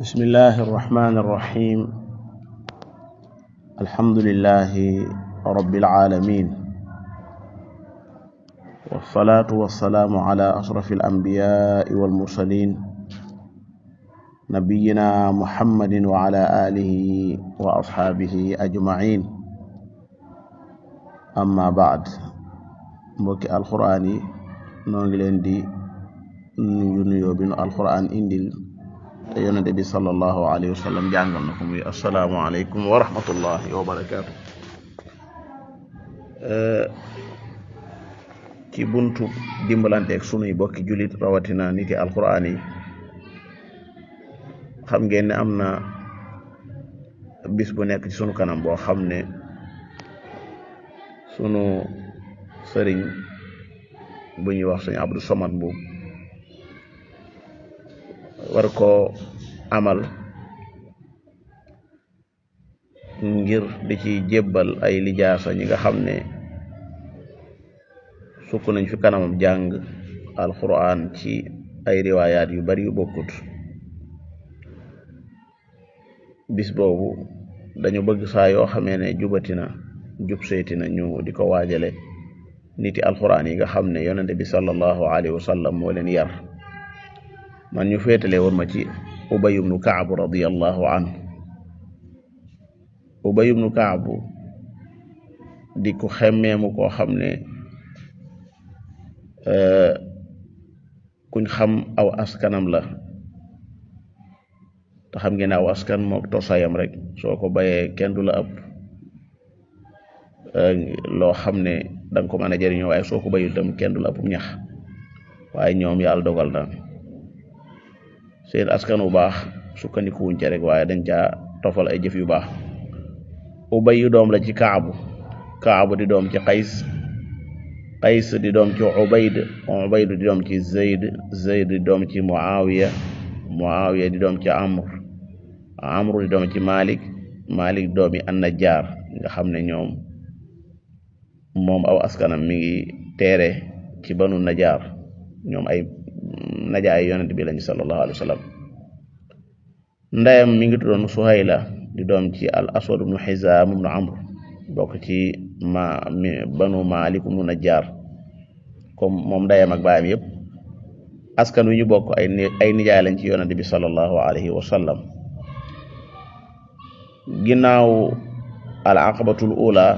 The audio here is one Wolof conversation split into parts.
بسم الله الرحمن الرحيم الحمد لله رب العالمين والصلاة والسلام على أشرف الأنبياء والمرسلين نبينا محمد وعلى آله وأصحابه أجمعين أما بعد mbokki alquran yi noo ngi leen di nuyoo bi nu alquran indil te yonente bi sallallahu alayhi wa sallam jàngal na ko muy assalaamu aleykum wa rahmatullahi wa barakaatu. ci buntu dimbalanteeg sunuy bokki julit rawatina niti alquran yi xam ngeen ne am na bis bu nekk ci sunu kanam boo xam ne sunu sëriñ bu ñuy wax sëñ Abdou Samad Mbuub war koo amal ngir di ci jébbal ay lijaasa ñi nga xam ne sukk nañ fi kanamam jàng alquran ci ay riwaayaat yu bari yu bokkut. bis boobu dañu bëgg saa yoo xamee ne jubatina jub seetina ñu di ko waajale niti alquran yi nga xam ne yonente bi sallallahu alayhi wa sallam moo leen yar. man ñu féetale woon ma ci Ubay ibnu Kaab radiyallahu anhu. Ubay ibnu Kaab di ku xemmeemu koo xam ne kuñ xam aw askanam la te xam ngeen aw askan mook tosayam rek soo ko bayee kenn du la ëpp loo xam ne danga ko mën a jëriñoo, waaye soo ko bayul tam kenn du la ëpp ñax. waaye ñoom yàlla dogal na seen askan wu baax sukkandiku wuñ ca rek, waaye dañ caa tofal ay jëf yu baax. Ubay yu doom la ci Kaabu di doom ci Qays di doom ci Ubayd di doom ci Zayd di doom ci Muawiya di doom ci Amr di doom ci Malik doomi An-Najjar nga xam ne moom aw askanam mi ngi teere ci Banu Najjar. ñoom ay najaay yonent bi lañu sallallahu alayhi wa sallam. ndeyam mi ngi tuddoon Suhayla di doom ci al Aswad ibnu Hizaam ibnu Amr bokk ci Banu Maalik ibnu Najjar. comme moom ndeyam ak baayam yëpp askan wi ñu bokk ay nijaay lañ ci yonent bi sallallahu alayhi wa sallam. ginnaaw al aqabatul ula,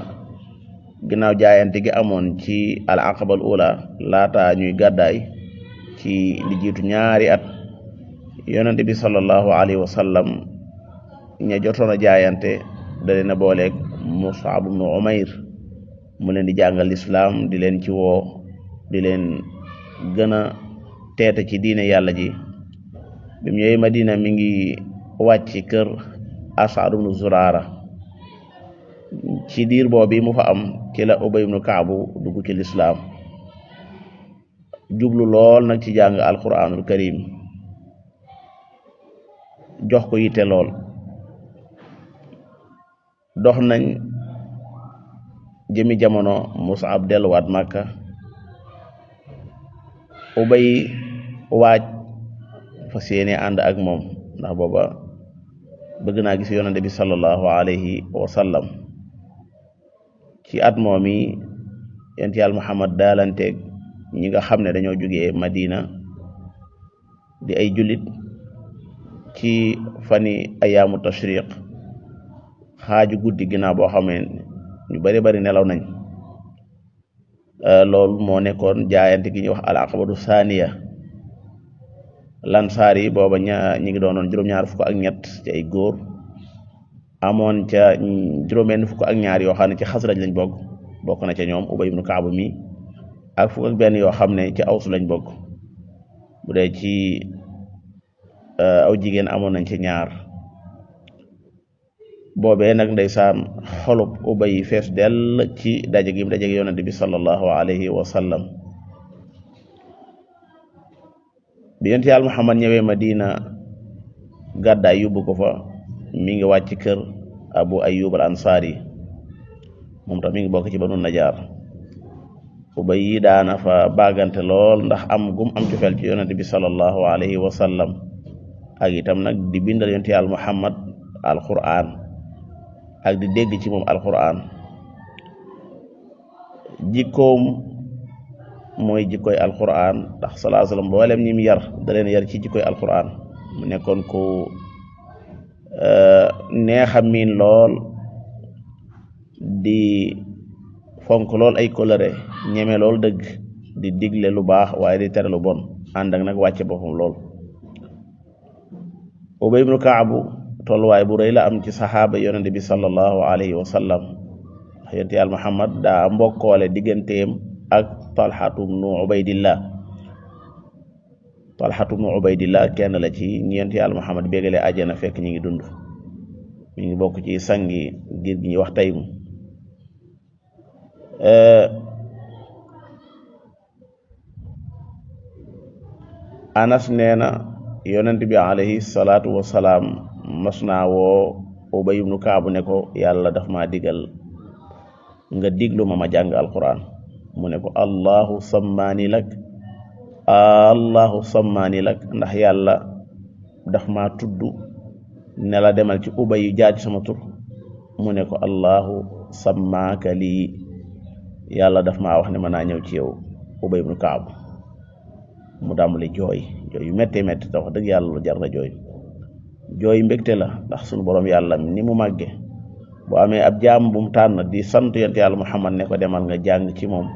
ginnaaw jaayante gi amoon ci al aqabal ula laata ñuy gàddaay ci li jiitu ñaari at, yonent bi sallallahu alayhi wa sallam ña jotoon a jaayante da leen a booleeg Mus'ab ibnu Umayr mu leen di jàngal lislaam di leen ci woo di leen gën a teete ci diine yàlla ji. bi mu ñëwee Madina mi ngi wàcc kër As'ad ibnu Zurara. ci diir boobu mu fa am ci la Ubay ibnu Kaabu dugg ci lislaam, jublu lool nag ci jàng alquranul karim, jox ko yitte lool. dox nañ jëmi jamono Mus'ab delluwaat Makka. Ubay waaj fas yéene ànd ak moom ndax booba bëgg naa gis yonente bi sallallahu alayhi wa sallam. ci at moom yi yonent Yàlla Muhammad daalanteeg ñi nga xam ne dañoo jógee Madina di ay jullit ci fani ayaamu tashriq, xaaju guddi ginnaaw boo xamee ñu bari nelaw nañ. loolu moo nekkoon jaayante gi ñuy wax al aqabatu saaniya. lansaar yi booba ñi ngi doonoon juróom-ñaar fukk ak ñett ci ay góor, amoon ca juróom-benn fukk ak ñaar yoo xam ne ci Xasraj lañ bokk na ca ñoom Ubay ibnu Kaab mi, ak fukk ak benn yoo xam ne ci Aws lañ bokk. bu dee ci aw jigéen amoon nañ ci ñaar. boobee nag ndeysaan xolub Ubay fees dell ci daje gi mu daje gi yonent bi sallallahu alayhi wa sallam. bi yonent Yàlla Muhammad ñëwee Madina gàddaay yóbbu ko fa, mi ngi wàcc kër Abu Ayyub al Ansari, moom tam mi ngi bokk ci Banu Najjar. Ubay yi daana fa baagante lool ndax am gum am cofeel ci yonent bi sallallahu alayhi wa sallam. ak itam nag di bindal yonent Yàlla Muhammad alquran ak di dégg ci moom alquran. jikkoom mooy jikkoy alquran ndax sallallahu alayhi wasallam mboolem ñi mu yar da leen yar ci jikkoy alquran. mu nekkoon ku neexa miin lool, di fonk lool ay kóllëre, ñeme lool dëgg, di digle lu baax waaye di tere lu bon, ànd ak nag wàcce boppam lool. Ubay ibnu Kaabu tolluwaay bu rëy la am ci saxaaba yonente bi sallallahu alayhi wa sallam. yonente Yàlla Muhammad daa mbokkoole digganteem ak Talxatu bnu Ubaydillah kenn la ci ñi yonente Yàlla Muhammad bégalee àjjana fekk ñi ngi dund. mi ngi bokk ci sangi ngir gi ñuy wax Taymu. Anas nee na yonent bi alayhi salaatu wasalaam mas naa woo Ubay ibnu Kaabu ne ko yàlla daf maa digal nga diglu ma jàng alquran. mu ne ko allahu sammaani lak ndax yàlla daf maa tudd ne la demal ci Ubay yu jaaj sama tur. mu ne ko allahu sammaaka lii, yàlla daf maa wax ne mën naa ñëw ci yow Ubay ibnu Kaabu. mu dàmbali jooy yu méttee métti te wax dëgg yàlla lu jar na jooy mbégte la, ndax sunu borom yàlla ni mu màgge bu amee ab jaam bu mu tànn di sant yonent Yàlla Muhammad ne ko demal nga jàng ci moom,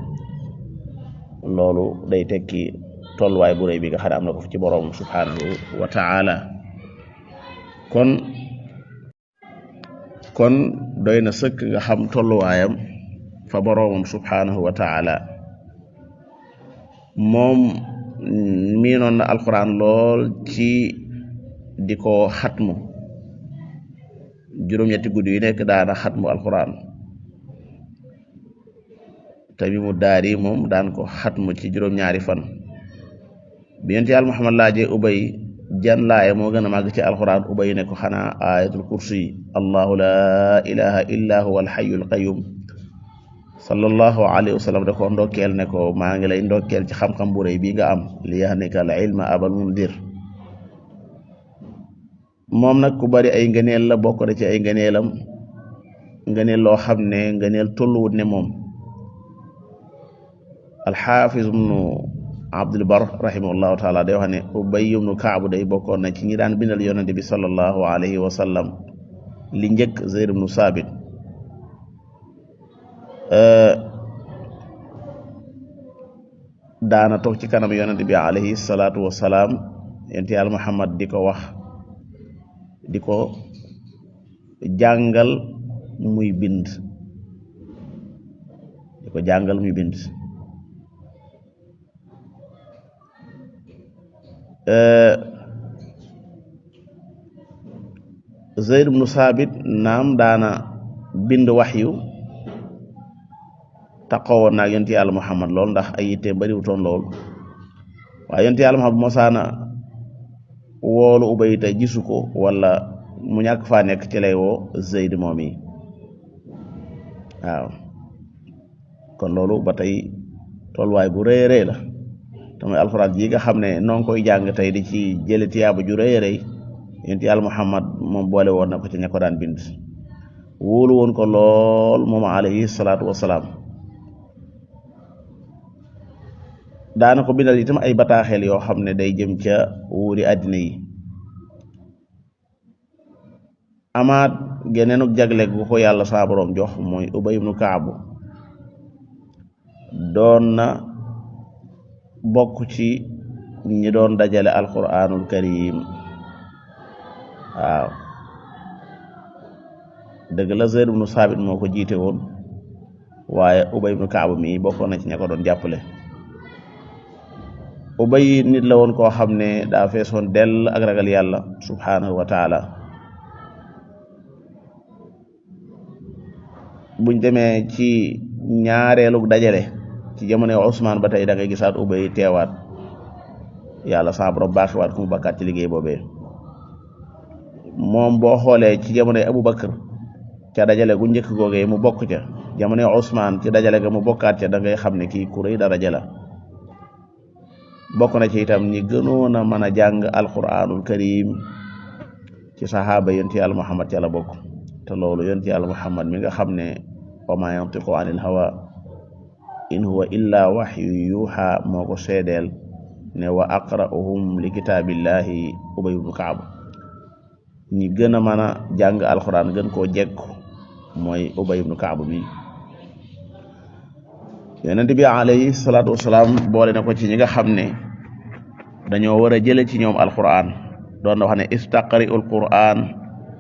loolu day tekki tolluwaay bu rëy bi nga xam ne am na ko fi ci borom subhanahu wa ta'ala. kon doy na sëkk nga xam tolluwaayam fa boromam subhanahu wa ta'ala. moom miinoon na alquran lool ci di ko xatmu, juróom-ñetti guddi yu nekk daana xatmu alquran. Tamimu Daari moom daan ko xatmu ci juróom-ñaari fan. bi yonent Yàlla Muhammad laajee Ubay jan laaya moo gën a màgg ci alquran, Ubay ne ko xanaa ayatul kursi allahu la ilaha illa huwa alhayyul qayyum. sallallahu alayhi wa sallam da ko ndokkeel ne ko maa ngi lay ndokkeel ci xam-xam bu rëy bii nga am, li yahnika al ilma abal mundir. moom nag ku bari ay ngëneel la, bokk na ci ay ngëneelam ngëneel loo xam ne ngëneel tolluwut ne moom. alxaafiz ibnu Abdul Bar rahimahullahu taala day wax ne Ubay ibnu Kaabu day bokkoon na ci ñi daan bindal yonente bi sallallahu alayhi wa sallam li njëkk Zayd ibnu Saabit. daana toog ci kanam yonent bi alayhi salaatu wasalaam, yonent Yàlla Muhammad di ko wax, di ko jàngal muy bind, Zayd ibnu Saabit naam daana bind waxyu, taqawoon naag yonent Yàlla Muhammad lool ndax ay yitte bariwutoon lool. waaye yonent Yàlla Muhammad mosaana woolu Ubay te gisu ko wala mu ñàkk faa nekk ci lay woo Zayd moom yi. waaw kon loolu ba tey tolluwaay bu rëy rëy la te mooy alxuraan ji nga xam ne noo ngi koy jàng tey di ci jële tiyaaba ju rëy rëy, yonent Yàlla Muhammad moom boole woon na ko ci ña ko daan bind, wóolu woon ko lool moom alayhi salaatu wasalaam. daana ko bindal itam ay bataaxel yoo xam ne day jëm ca wuuri àddina yi. amaat geneenuk jagle gu ko yàlla saa borom jox mooy Ubay ibnu Kaabu doon na bokk ci ñi doon dajale alquranul karim. waaw dëgg la Zayd ibnu Saabit moo ko jiite woon, waaye Ubay ibnu Kaabu mi bokkoon na ci ña ko doon jàppale. Ubay nit la woon koo xam ne daa feesoon dell ak ragal yàlla subhanahu wa taala. buñ demee ci ñaareelu dajale ci jamono Usmaan ba tey da ngay gisaat Ubay teewaat, yàlla sa borom baaxiwaat ku mu bakkaat ci liggéey boobee. moom boo xoolee ci jamono Abubakar ca dajale gu njëkk googee mu bokk ca, jamono Usmaan ci dajale ga mu bokkaat ca, da ngay xam ne kii ku rëy daraja la. bokk na ci itam ñi gënoon a mën a jàng alquranul karim ci saxaaba yonti yàlla Muhammad ca la bokk te loolu yonti yàlla Muhammad mi nga xam ne wa ma yantiqu anil hawa in huwa illa waxyu yuuxa moo ko seedeel ne wa aqra'uhum li kitaabillahi Ubay ibnu Kaab ñi gën a mën a jàng alquran gën koo jekku mooy Ubay ibnu Kaab mi yonent bi alayhi salaatu wasalaam boole na ko ci ñi nga xam ne dañoo war a jële ci ñoom alquran doon na wax ne istaqri'ul quran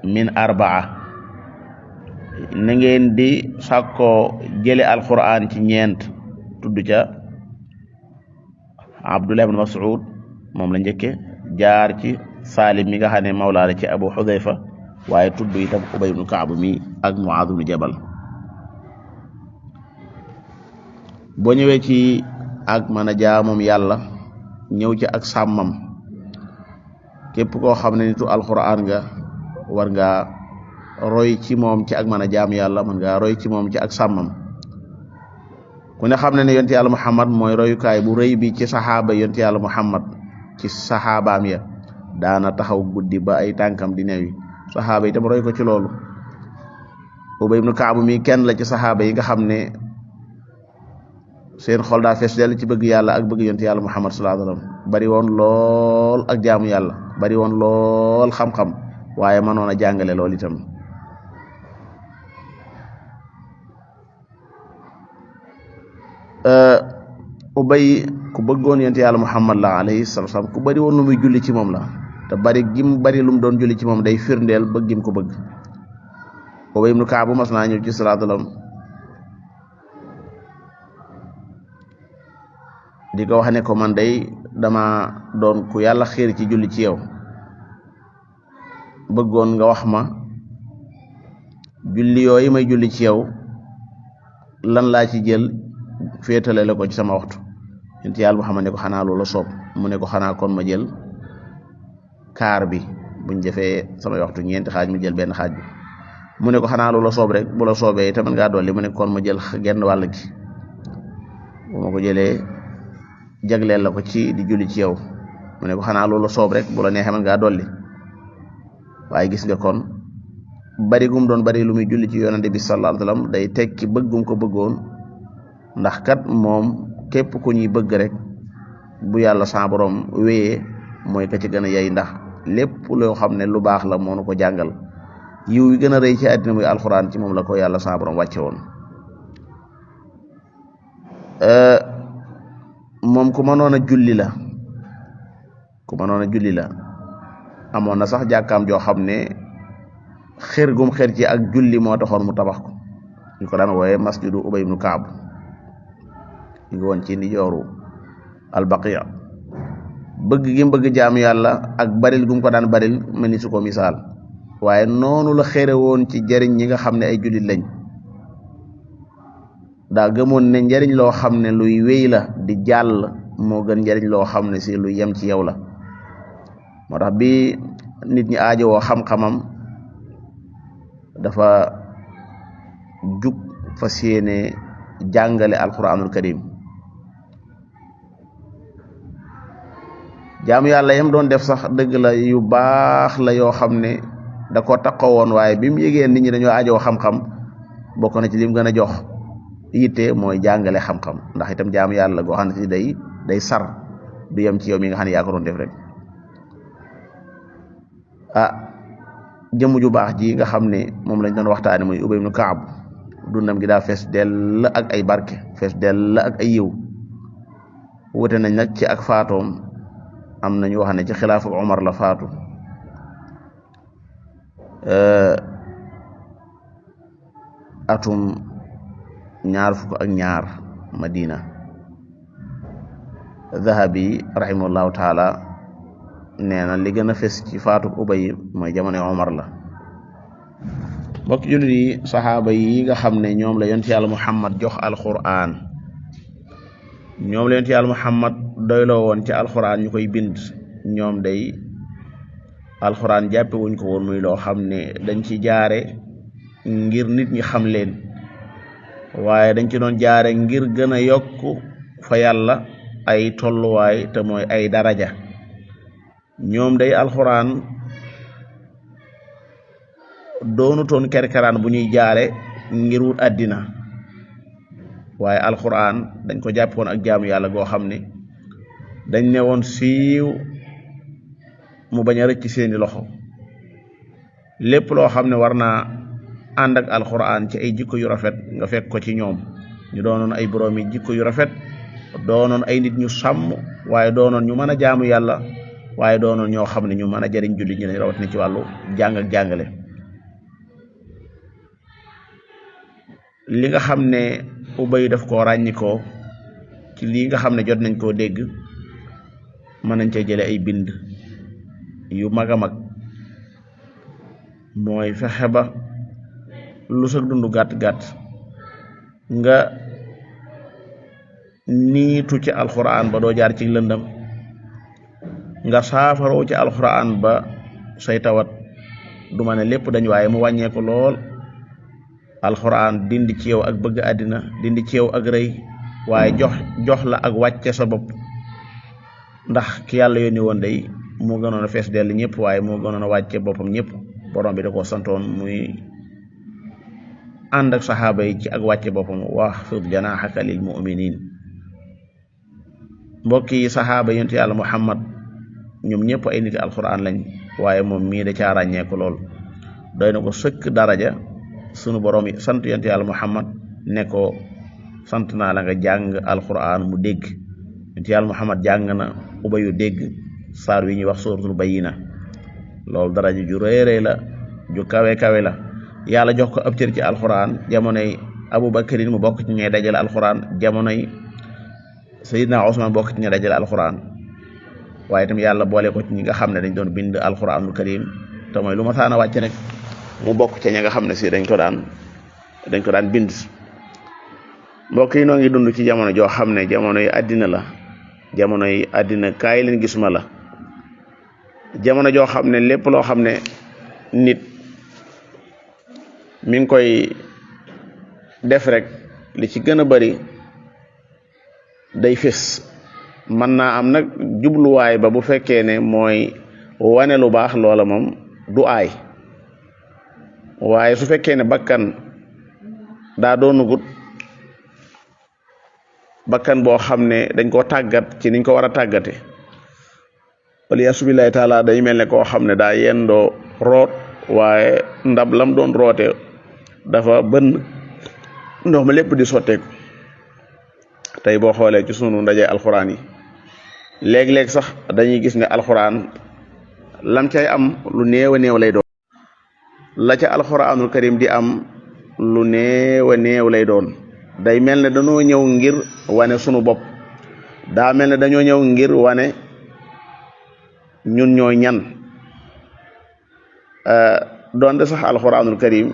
min arbaa na ngeen di sàkkoo jële alquran ci ñeent tudd ca Abdullah ibn Mas'ud moom la njëkke jaar ci Salim mi nga xam ne mawlaa la ci Abu Hudayfa waaye tudd itam Ubay ibnu Kaab mi ak Muaaz ibnu Jabal boo ñëwee ci ak mën a jaamoom yàlla ñëw ci ak sàmmam képp koo xam ne nitu alquran nga war ngaa roy ci moom ci ak mën a jaam yàlla mën ngaa roy ci moom ci ak sàmmam ku ne xam ne ne yonti yàlla Muhammad mooy royukaay bu rëy bi ci saxaaba yonti yàlla Muhammad ci saxaabaam ya daana taxaw guddi ba ay tànkam di newi saxaaba yi tam roy ko ci loolu Ubay ibnu Kaab mi kenn la ci saxaaba yi nga xam ne seen xol daa fees dell ci bëgg yàlla ak bëgg yonti yàlla Muhammad sallallahu alayhi wasallam bari woon lool ak jaamu yàlla bari woon lool xam-xam waaye mënoon a jàngale lool itam Ubay ku bëggoon yonti yàlla Muhammad la alayhi salatu wasallam ku bari woon lu muy julli ci moom la te bari gim bari lu mu doon julli ci moom day firndeel bëgg gim ko bëgg Ubay ibnu Kaab mas naa ñëw ci sallallahu alayhi wasallam di ko wax ne ko man day dama doon ku yàlla xiir ci julli ci yow bëggoon nga wax ma julli yooyu may julli ci yow lan laa ci jël féetale la ko ci sama waxtu yonent yàlla Muhammad ne ko xanaa loola soob mu ne ko xanaa kon ma jël kaar bi buñ defee samay waxtu ñeenti xaaj mu jël benn xaaj bi mu ne ko xanaa loola soob rek bu la soobee tamit ngaa dolli mu ne kon ma jël genn wàll gi bu ma ko jëlee jagleel la ko ci di julli ci yow mu ne ko xanaa loolu soob rek bu la neexee man ngaa dolli waaye gis nga kon bari gum doon bari lu muy julli ci yonante bi sallallahu alayhi wasallam day tekki bëggum ko bëggoon ndax kat moom képp ku ñuy bëgg rek bu yàlla sa borom wéyee mooy ka ci gën a yey ndax lépp loo xam ne lu baax la moo nu ko jàngal yiw yi gën a rëy ci àddina muy alxuraan ci moom la ko yàlla sa borom wàcce woon moom ku mënoon a julli la amoon na sax jàkkaam joo xam ne xër gum xër ci ak julli moo taxoon mu tabax ko ñu ko daan wooye masjidu Ubay ibnu Kaab ñu ngi woon ci ndi jooru al-Baqiya bëgg gi mu bëgg jaamu yàlla ak baril gum ko daan baril mel ni su ko misaal waaye noonu la xëre woon ci jariñ ñi nga xam ne ay jullit lañ daa gëmoon ne njariñ loo xam ne luy wéy la di jàll moo gën njariñ loo xam ne si luy yem ci yow la moo tax bi nit ñi aajowoo xam-xamam dafa jug fas yéene jàngale alquranul karim jaamu yàlla yam doon def sax dëgg la yu baax la yoo xam ne da ko takkoo woon waaye bi mu yégee nit ñi dañoo aajowoo xam-xam bokk na ci lim gën a jox yitte mooy jàngale xam-xam ndax itam jaamu yàlla goo xam ne si day sar du yem ci yow mi nga xam ne yaa ko doon def rek jëmm ju baax ji nga xam ne moom lañ doon waxtaane muy Ubay ibnu Kaab dundam gi daa fees dell ak ay barke fees dell ak ay yiw wute nañ nag ci ak faatoom am nañu wax ne ci xilaafu Umar la faatu atum 22 Madina Zahabi rahimahullahu taala nee na li gën a fes ci faatu Ubay mooy jamono Umar la mbokk jullit yi saxaaba yi nga xam ne ñoom la yonent yàlla Muhammad jox alquran ñoom la yonent yàlla Muhammad doyloo woon ci alquran ñu koy bind ñoom day alquran jàppe wuñ ko woon muy loo xam ne dañ ci jaare ngir nit ñi xam leen waaye dañ ci doon jaare ngir gën a yokk fa yàlla ay tolluwaay te mooy ay daraja. ñoom day alxuraan doonutoon kerkeraan bu ñuy jaare ngir wut àddina, waaye alxuraan dañ ko jàppoon ak jaamu yàlla goo xam ne dañ ne woon siiw mu bañ a rëcc seeni loxo. lépp loo xam ne war naa ànd ak alxuraan ci ay jikko yu rafet nga fekk ko ci ñoom. ñu doonoon ay boroomi jikko yu rafet, doonoon ay nit ñu sàmm, waaye doonoon ñu mën a jaamu yàlla, waaye doonoon ñoo xam ne ñu mën a jariñ jullit ñi lañ, rawat na ci wàllu jàng ak jàngale. li nga xam ne Ubay daf koo ràññikoo ci lii nga xam ne jot nañ koo dégg, mën nañ cee jële ay bind yu mag a mag. mooy fexe ba lu sa dund gàtt-gàtt nga niitu ci alxuraan ba doo jaar ci lëndam, nga saafaroo ci alxuraan ba say tawat du ma ne lépp dañ waaye mu wàññeeku lool. alxuraan dindi ci yow ak bëgg àddina, dindi ci yow ak rëy, waaye jox la ak wàcce sa bopp. ndax ki yàlla yónni woon day moo gënoon a fees dell ñëpp, waaye moo gënoon a wàcce boppam ñëpp. borom bi da koo santoon muy ànd ak saxaaba yi ci ak wàcce boppam, waxfid janaaxaka lil mu'minin. mbokk yi saxaaba yonent yàlla Muhammad ñoom ñëpp ay niti alxuraan lañ, waaye moom mii da caa ràññeeku lool. doy na ko sëkk daraja sunu borom yi sant yonent yàlla Muhammad ne ko sant naa la nga jàng alxuraan mu dégg. yonent yàlla Muhammad jàng na Ubayu dégg saar wi ñuy wax suratul Bayyina. loolu daraja ju réeré la, ju kawe kawe la. yàlla jox ko ab cër ci alxuraan jamonoy Abubakarin mu bokk ci ñay dajale alxuraan, jamonoy Sayyidina Usmaan bokk ci ñay dajale alxuraan. waaye itam yàlla boole ko ci ñi nga xam ne dañ doon bind alxuraanul karim, te mooy lu ma saana wàcc rek mu bokk ci ñi nga xam ne si dañ ko daan bind. mbokk yi noo ngi dund ci jamono joo xam ne jamonoy àddina la, jamonoy àddina kaay leen gis ma la. jamono joo xam ne lépp loo xam ne nit mi ngi koy def rek li ci gën a bari day fés. mën naa am nag jubluwaay ba bu fekkee ne mooy wane lu baax, loola moom du aay. waaye su fekkee ne bakkan daa doonugut bakkan boo xam ne dañ koo tàggat ci niñ ko war a tàggate, waliyaasu billaahi taala day mel ne koo xam ne daa yendoo root, waaye ndab lam doon roote dafa bënn, ndox ma lépp di sotteeku. tey boo xoolee ci sunu ndaje alxuraan yi léeg-léeg sax dañuy gis ne alxuraan lam cay am lu néew a néew lay doon, la ca alxuraanul karim di am lu néew a néew lay doon. day mel ne dañoo ñëw ngir wane sunu bopp, daa mel ne dañoo ñëw ngir wane ñun ñooy ñan. doonte sax alxuraanul karim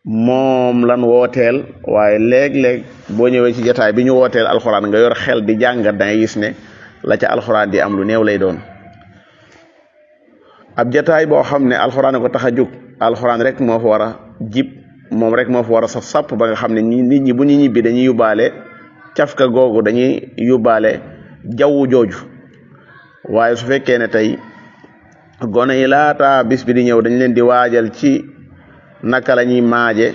moom lan wooteel, waaye léeg-léeg boo ñëwee ci jataay bi ñu wooteel alxuraan nga yor xel di jàngat, dangay gis ne la ca alxuraan di am lu néew lay doon. ab jataay boo xam ne alxuraan ko tax a jóg, alxuraan rek moo fa war a jib, moom rek moo fa war a saf sàpp ba nga xam ne nit ñi bu ñu ñibbi dañuy yóbbaale cafka googu, dañuy yóbbaale jawwu jooju. waaye su fekkee ne tey gone yi laata bis bi di ñëw dañ leen di waajal ci naka la ñuy maaje,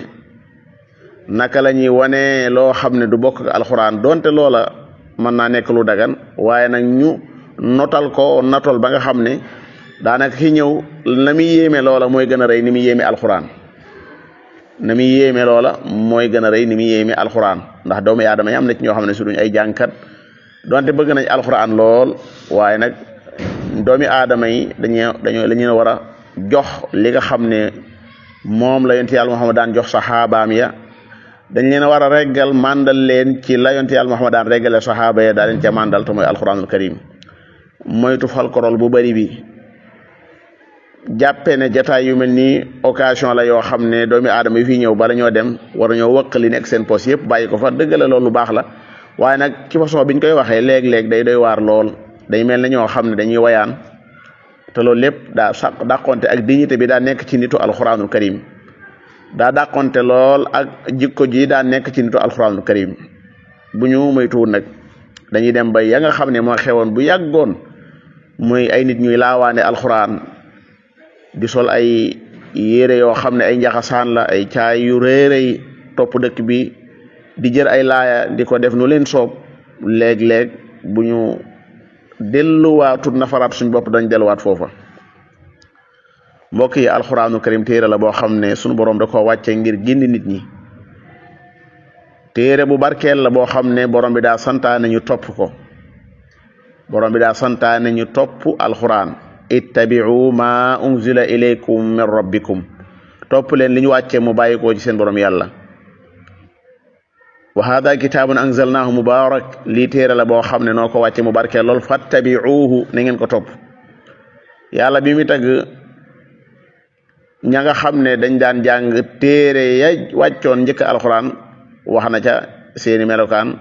naka la ñuy wane loo xam ne du bokk ak alxuraan, donte loola mën naa nekk lu dagan, waaye nag ñu notal ko natol ba nga xam ne daanaka ki ñëw na muy yéeme loola mooy gën a rëy ni muy yéeme alxuraan. na muy yéeme loola mooy gën a rëy ni muy yéeme alxuraan. ndax doomu aadama yi am na ci ñoo xam ne su duñ ay jàngkat, donte bëgg nañ alxuraan lool, waaye nag doomi aadama yi dañu war a jox li nga xam ne moom la yonent yàlla Muhammad daan jox saxaabaam ya. dañ leen a war a reggal màndal leen ci la yonent yàlla Muhammad daan reggale saxaaba ya daa leen ca màndal te mooy alxuraanul karim. moytu falkorol bu bari bi, jàppe ne jataay yu mel nii occasion la yoo xam ne doomi aadama yi fi ñëw bala ñoo dem war ñoo wëq li nekk seen poos yëpp bàyyi ko fa. dëgg la loolu lu baax la, waaye nag ci façon biñ koy waxee léeg-léeg day doy waar lool. day mel ne ñoo xam ne dañuy wayaan, te loolu lépp daa dàqonte ak dignité bi daa nekk ci nitu alxuraanul karim, daa dàqonte lool ak jikko ji daa nekk ci nitu alxuraanul karim. bu ñu moytuwul nag dañuy dem ba ya nga xam ne moo xewoon bu yàggoon muy ay nit ñuy laawaane alxuraan di sol ay yére yoo xam ne ay njaxasaan la ay caay yu réeréy topp dëkk bi di jël ay laaya di ko def nu leen soob léeg-léeg bu ñu delluwaatut nafaraat suñ bopp dañ delluwaat foofa. mbokk yi alxuraanu karim téere la boo xam ne suñu borom da ko wàcce ngir gindi nit ñi. téere bu barkeel la boo xam ne borom bi daa santaane ñu topp ko borom bi daa santaane ñu topp alxuraan ittabi'u ma unzila ilaykum min rabbikum topp leen li ñu wàcce mu bàyyi ko ci seen borom yàlla. wa hada kitaabun anzalnaahu mubaarak lii téere la boo xam ne noo ko wàcce mu barkeel lool fattabi'uuhu na ngeen ko topp. yàlla bi mi tagg ña nga xam ne dañ daan jàng téere ya wàccoon njëkk alxuraan wax na ca seeni melokaan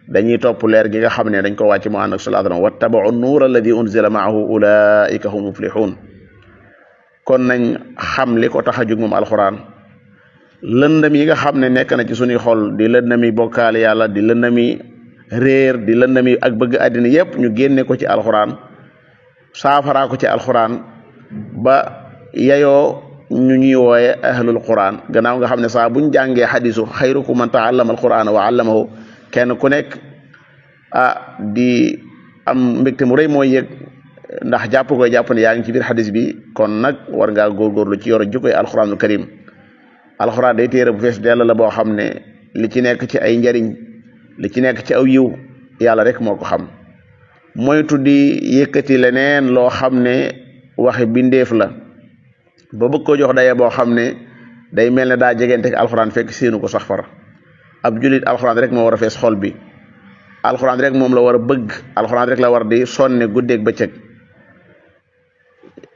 dañuy topp leer gi nga xam ne dañ ko wàcc mu ànd ak sallallahu alayhi wa sallam wattaba'u nuura alladi unzila ma'ahu ulaa'ika hum muflihun. kon nañ xam li ko tax a jóg moom alxuraan lëndëm yi nga xam ne nekk na ci suñuy xol di lëndëmi bokkaale yàlla di lëndëmi réer di lëndëmi ak bëgg àddina yépp ñu génne ko ci alxuraan saafaraa ko ci alxuraan ba yayoo ñu ñuy wooye ahlul quran gannaaw nga xam ne saa buñ jàngee xadisu xayrukum man taallama alqurana wa allamahu kenn ku nekk di am mbégte mu rëy mooy yëg ndax jàpp ne yaa ngi ci biir xadis bi kon nag war ngaa góorgóorlu ci yor jukkoy alquranul karim. alquran day téere bu fees dell la boo xam ne li ci nekk ci ay njariñ li ci nekk ci aw yiw yàlla rek moo ko xam. moytu di yëkkati leneen loo xam ne waxi bindeef la ba bëgg ko jox daye boo xam ne day mel ne daa jegente alxuraan fekk séenu ko sax far. ab julit alxuraan rek moo war a fees xol bi alxuraan rek moom la war a bëgg alxuraan rek la war di sonne guddeeg bëccëg.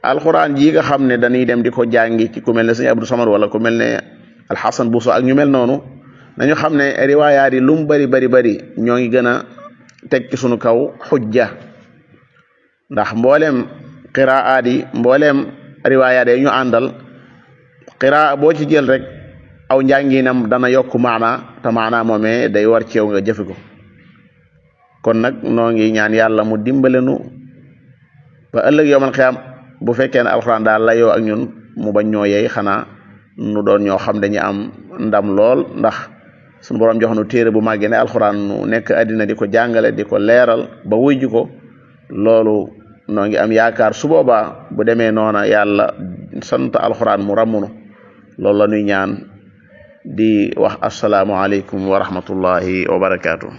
alxuraan ji nga xam ne dañuy dem di ko jàngi ci ku mel ne sëñ Abdou Samad wala ku mel ne alxasan Buso ak ñu mel noonu nañu xam ne riwaayaat yi lu mu bari ñoo ngi gën a teg ci sunu kaw xujja ndax mbooleem qiraat yi mbooleem riwaayaat yi ñu àndal qiraa boo ci jël rek aw njànginam dana yokk maana te maana moomee day war ci yow nga jëfe ko. kon nag noo ngi ñaan yàlla mu dimbalenu ba ëllëg yowmal xiyaam bu fekkee ne alxuraan daal layoo ak ñun mu bañ ñoo yey xanaa nu doon ñoo xam dañuy am ndam lool ndax suñu borom jox nu téere bu màggee ne alxuraan nu nekk àddina di ko jàngale di ko leeral ba wuy ji ko loolu noo ngi am yaakaar su boobaa bu demee noona yàlla sant alxuraan mu ràmmunu loolu la ñuy ñaan di wax asalaamu aleykum wa rahmatullahi wa barakaatu.